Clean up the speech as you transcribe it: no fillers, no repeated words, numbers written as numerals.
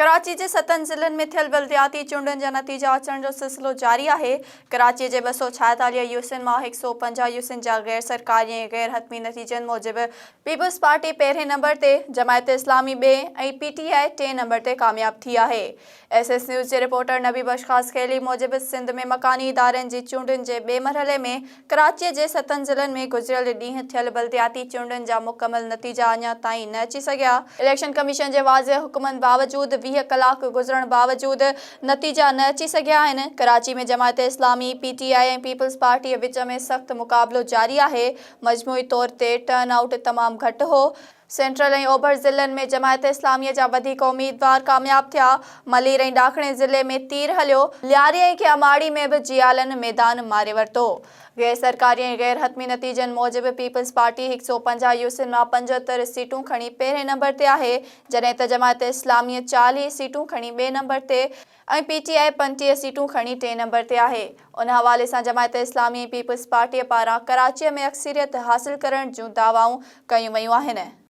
ڪراچي جي ستن ضلعن ۾ ٿيل بلدياتي چونڊن جا نتيجا اچڻ جو سلسلو جاري آهي. ڪراچي جي 246 يوسين مان 150 يوسين جا غير سرڪاري ۽ غير حتمي نتيجن موجب پيپلز پارٽي پهرين نمبر تي، جماعت اسلامي ٻئين ۽ پي ٽي آء ٽئين نمبر تي ڪامياب ٿي آهي. ايس ايس نيوز جي رپورٽر نبي بخش خاصخيلي موجب سنڌ ۾ مڪاني ادارن جي چونڊن جي ٻئي مرحلي ۾ ڪراچيء جي ستن ضلعن ۾ گذريل ڏينهن ٿيل بلدياتي چونڊن جا مڪمل نتيجا اڃا تائين نه اچي سگهيا. اليڪشن ڪميشن جي واضح حڪمن باوجود 20 ڪلاڪ گذرڻ باوجود نتيجا نه اچي سگهيا آهن. ڪراچي ۾ جماعت اسلامي، پي ٽي آء ۽ پيپلز پارٽيء وچ ۾ سخت مقابلو جاري آهي. مجموعي طور تي ٽرن آئوٽ تمام گهٽ هو. سينٽرل ۽ اوڀر ضلعن ۾ جماعت اسلاميء جا وڌيڪ اميدوار ڪامياب ٿيا. ملير ۽ ڏاکڻي ضلعي ۾ تير هليو. لياري ۽ کياماڙي ۾ به جيالن ميدان ماري ورتو. غير سرڪاري ۽ غير حتمي نتيجن موجب پيپلز پارٽي 150 يوسين مان 75 سيٽون کڻي پهرين نمبر تي آهي، جڏهن ته جماعت اسلاميء 40 سيٽون کڻي ٻئي نمبر تي ۽ پي ٽي آء 35 سيٽون کڻي ٽئين نمبر تي آهي. ان حوالي سان جماعت اسلامي ۽ پيپلز پارٽيء پاران ڪراچيء ۾ اڪثريت حاصل ڪرڻ جون دعوائون ڪيون ويون آهن.